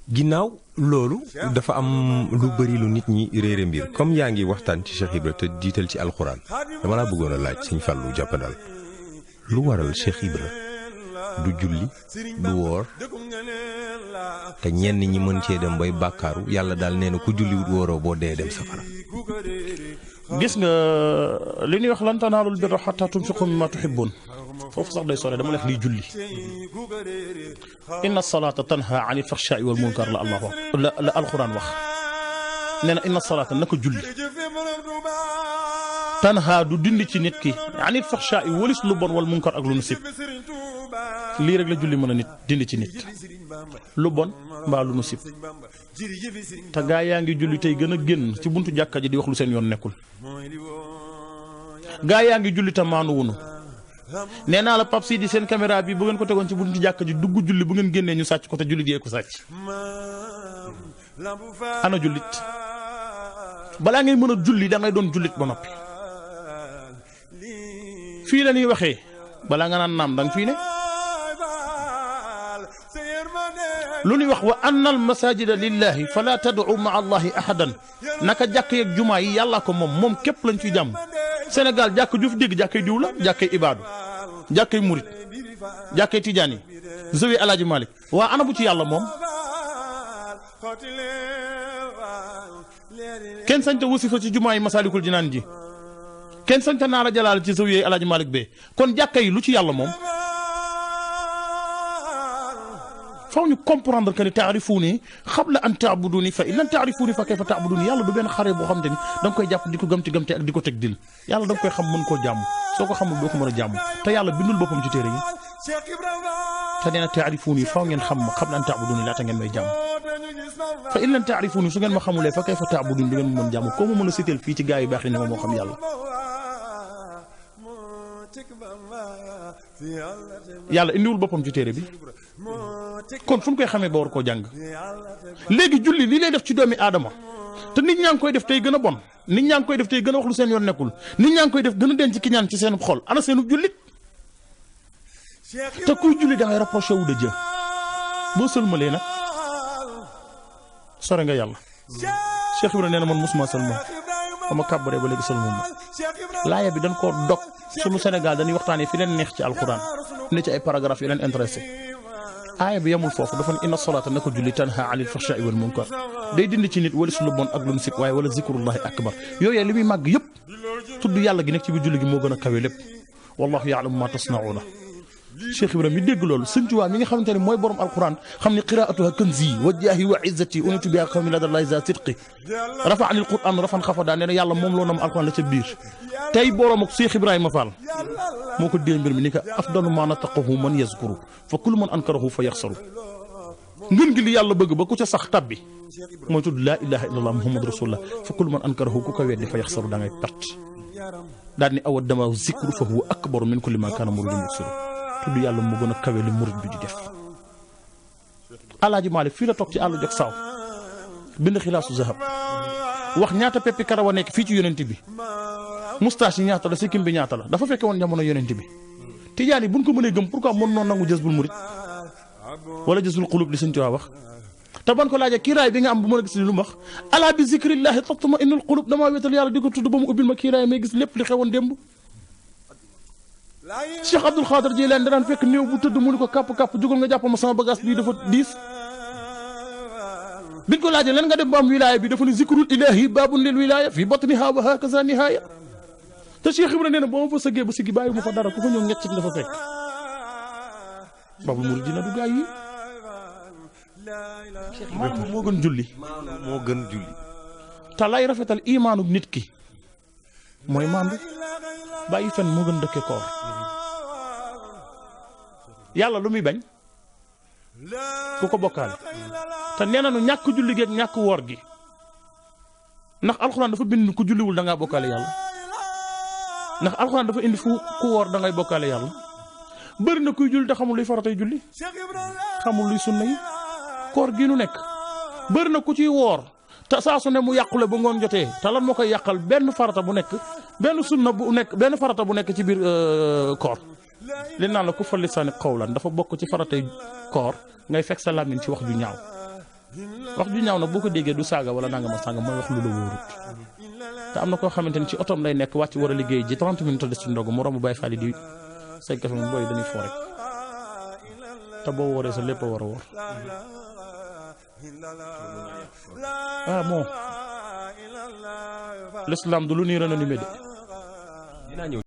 ginnaaw loolu dafa am lu bëri lu nit ñi réere mbir comme yaa ngi waxtaan ci Cheikh Ibra te jiital ci alxuraan dama laa bëggoon a laaj sëñ Fallou jàppandal lu waral Cheikh Ibra du julli du woor te ñenn ñi mën cee dem bay bàkkaaru yàlla daal nee na ku julliwut wooroo boo dee dem safara. gis nga li ñuy wax lan tanaalul birra hattaa tunfiqu mimmaa tuhibbuun foofu sax day sore dama leex liy julli inna salaata tanha anil fahshaa'i wal munkar la allah wax la alxuraan wax nee na inna salaata naka julli tanha du dindi ci nit ki anil fahshaa'i walis lu bon wal munkar ak lu nu sib lii rek la julli mën a nit dindi ci nit lu bon mbaa lu nu sib te gaa yaa ngi julli tey gën a génn ci buntu jàkka ji di wax lu seen yoon nekkul gaa yaa ngi julli te maanu wunu nee naa la Pape Sidi seen caméra bi bu ngeen ko tegoon ci buntu jàkka ji dugg julli bu ngeen génnee ñu sàcc ko te julli jee ko sàcc ana jullit balaa ngay mën a julli da ngay doon jullit ba noppi fii la ñuy waxee balaa nga naan naam danga fii ne lu ñuy wax wa anna al masajida lillahi fala tad'u ma'a allahi ahadan naka jàkk yeeg jumaa yi yàlla ko moom képp lañ ciy jàmm Sénégal jàkk ju fi dégg jàkkay diw la jàkkay ibaadu jàkkay murit jàkkay tijaan yi zawi alaaji Malik waa ana bu ci yàlla moom kenn sañta wasifa ci jumaa yi Masaalikul Jinaan ji kenn sañta naara jalaal ci zawi alaaji Malik bee kon jàkka yi lu ci yàlla moom faw ñu comprendre que ni taarifuuni qabla an taabuduni fa in lam taarifuuni fa kayfa taabuduni yàlla du benn xare boo xam te ni da nga koy jàpp di ko gëmti ak di ko teg dil yàlla da nga koy xam mën koo jàmm soo ko xamul doo ko mën a jàmm te yàlla bindul boppam ci téere yi te nee na taarifuuni faw ngeen xam ma qabla an taabuduni laata ngeen may jàmm fa in lam taarifuuni su ngeen ma xamulee fa kayfa taabuduni du ngeen mën jàmm koo ma mën a siteel fii ci gaa yu baax yi ne ma moo xam yàlla yàlla indiwul boppam ci téere bi kon fu ñu koy xamee ba war koo jàng léegi julli lii lay def ci doomi aadama te nit ñaa ngi koy def tey gën a bon nit ñaa ngi koy def tey gën a wax lu seen yoon nekkul nit ñaa ngi koy def gën a denc ki ñaan ci seen xol ana seenu jullit te kuy julli da ngay rapproché wu de Dieu boo sëlmalee nag sore nga yàlla Cheikh Ibrahima nee na man mosuma sëlmal ba ma kàbbaree ba léegi sëlmal ma laaya bi dañ koo dog sunu Sénégal dañuy waxtaanee fi leen neex ci alxuraan ne ci ay paragraphe yi leen intéressé aaya bi yamul foofu dafa ne inna salaata na ko julli tanha anil fahshaa'i wal munkar day dindi ci nit walis lu bon ak lu mu sib waaye wala zikrullahi akbar yooyu li muy màgg yëpp tudd yàlla gi nekk ci biir julli gi moo gën a kawe lépp wallahu ya'lamu ma tasna'una Cheikh Ibrahima mi dégg loolu Sëñ Tuubaa mi nga xamante ne mooy borom alquran xam ne qiraatuha kanzi wa jaahi wa izzati unitu biha qawmi ladallahi za sidqi rafa anil quran rafan xafada nee na yàlla moom loo nam alquran la ca biir tey borom ak Cheikh Ibrahima Fall moo ko dee mbir mi ni ka afdalu ma nataqahu man yazkuru fa kullu man ankarahu fa yaxsaru ngën gi li yàlla bëgg ba ku ca sax tabbi mooy tudd laa ilaha illallah muhammadu rasulullah fa kullu man ankarahu ku ko weddi fa yaxsaru da ngay perte daal ni awa dama zikru fa huwa akbaru min kulli ma kaana muridun yuksiru tudd yàlla moo gën a kawe li murid bi di def alaaji Maalik fii la toog ci àllu jog saaw bind xilaasu zahab wax ñaata peppi karaw a nekk fii ci yonent bi moustache yi ñaata la sikkim bi ñaata la dafa fekke woon jamono yonent bi tijaan yi buñ ko mënee gëm pourquoi mën noon nangu jazbul murid wala jazbul qulub li Sëñ Tuubaa wax te ban ko laajee kiiraay bi nga am bu mën a gis li lu mu wax ala bi zikrillahi tatma innul qulub damaa wéetal yàlla di ko tudd ba mu ubbil ma kiiraay may gis lépp li xewoon démb Cheikh Abdoul Khadir Jilaani daan fekk néew bu tëdd mu ni ko kàpp jógal nga jàppal ma sama bagage bii dafa diis biñ ko laajee lan nga dem ba am wilaaya bi dafa ni zikrul ilahi babun lil wilaaya fi batniha wa hakaza nihaaya te Cheikh Ibrahima nee na boo ma fa sëggee ba siggi bàyyi ma fa dara ku fa ñëw ñett nga fa fekk babul muridina du gaay yi maanaam moo gën julli moo gën julli te lay rafetal imaanub nit ki mooy maandu bàyyi fen moo gën dëkke koor yàlla lu muy bañ ku ko bokkaale te nee nañu ñàkk julli gi ak ñàkk woor gi ndax alxuraan dafa bind ku julliwul da ngaa bokkaale yàlla ndax alxuraan dafa indi fu ku woor da ngay bokkaale yàlla bëri na kuy julli te xamul luy faratay julli xamul luy sunna yi koor gi nu nekk bëri na ku ciy woor te saa su ne mu yàqule ba ngoon jotee te lan moo koy yàqal benn farata bu nekk benn sunna bu nekk benn farata bu nekk ci biir koor li naan la ku fa lisaani qawlan dafa bokk ci faratay koor ngay fekk sa làmmiñ ci wax ju ñaaw wax ju ñaaw nag boo ko déggee du saaga wala nangama sànga mooy wax lu la wóorut te am na koo xamante ni ci otoom lay nekk wàcc war a liggéey ji 30 minutes des ci ndogu mu romb Baye Fall yi di say kafe booy dañuy foo rek te boo wooree sa lépp a war a wóor bon l'islam du lu ñuy renommé de.